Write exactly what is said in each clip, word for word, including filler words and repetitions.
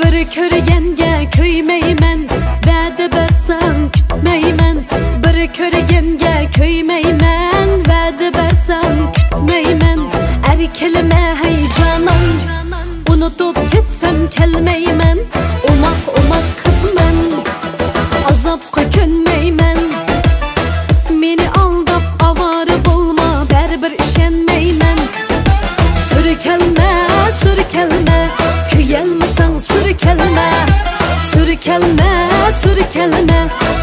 بىر كۆرگەنگە كۆيمەيمەن، ۋەدە بەرسەڭ كۈتمەيمەن. بىر كۆرگەنگە كۆيمەيمەن، ۋەدە بەرسەڭ كۈتمەيمەن. ئەركىلىمە ھەي جانان، ئۇنتۇپ كەتسەم كەلمەيمەن. ئوماق، ئوماق قىزمەن، ئازابقا كۆنمەيمەن. مېنى ئالداپ ئاۋارە بولما، بەرىبىر ئىشەنمەيمەن. سۈركەلمە، سۈركەلمە، كۆيەلمىسەڭ سۈركەلمە. سۈركەلمە، سۈركەلمە،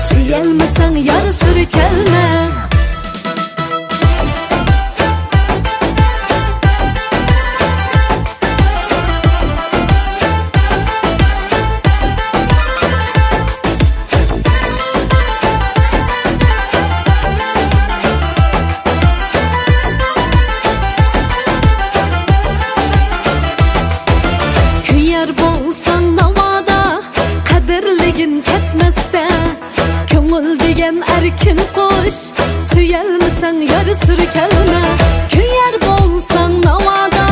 سۆيەلمىسەڭ يار سۈركەلمە. كۆيەر بولساڭ ناۋادا، قەدىرلىگىن كەتمەستە. كۆڭۈل دېگەن ئەركىن قۇش، سۆيەلمىسەڭ يار سۈركەلمە. كۆيەر بولساڭ ناۋادا،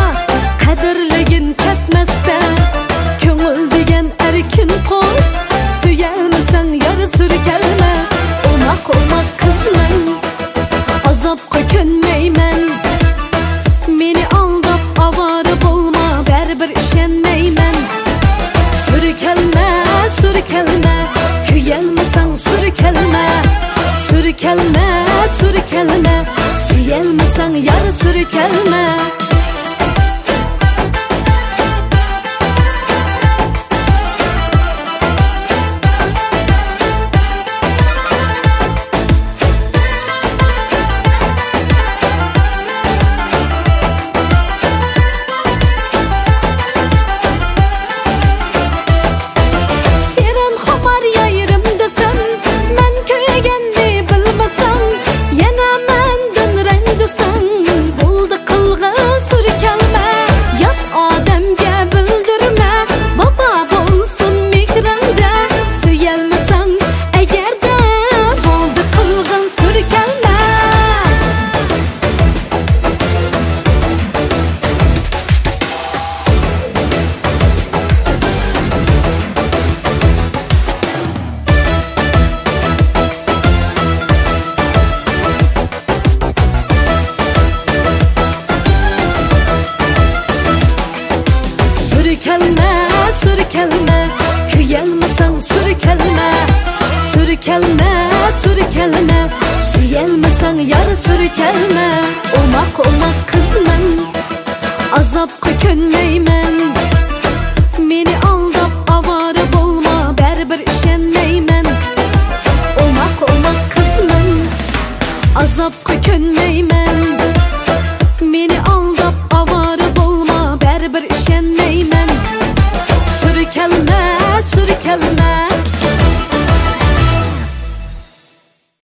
قەدىرلىگىن كەتمەستە. كۆڭۈل دېگەن ئەركىن قۇش، سۆيەلمىسەڭ يار سۈركەلمە. ئوماق، ئوماق قىزمەن، ئازابقا كۆنمەيمەن. مېنى ئالداپ ئاۋارە بولما، بەرىبىر ئىشەنمەيمەن. سۈركەلمە، سۈركەلمە، كۆيەلمىسەڭ سۈركەلمە. سۈركەلمە، سۈركەلمە، سۆيەلمىسەڭ يار سۈركەلمە. شېرىن خۇمار يايرىم دېسەم، مەن كۆيگەننى بىلمىسەڭ، يەنە مەندىن رەنجىسەڭ، بولدى قىلغىن سۈركەلمە. يات ئادەمگە بىلدۈرمە، ۋاپا بولسۇن مېھرىڭدە. سۆيەلمىسەڭ ئەگەردە، بولدى قىلغىن سۈركەلمە. سۈركەلمە، سۈركەلمە، كۆيەلمىسەڭ سۈركەلمە. سۈركەلمە، سۈركەلمە، سۆيەلمىسەڭ يار سۈركەلمە. ئوماق، ئوماق قىزمەن، ئازابقا كۆنمەيمەن. مېنى ئالداپ ئاۋارە بولما، بەرىبىر ئىشەنمەيمەن. ئوماق، ئوماق قىزمەن، ئازابقا كۆنمەيمەن. مېنى ئالداپ ئاۋارە بولما، بەرىبىر ئىشەنمەيمەن. سۈركەلمە، سۈركەلمە،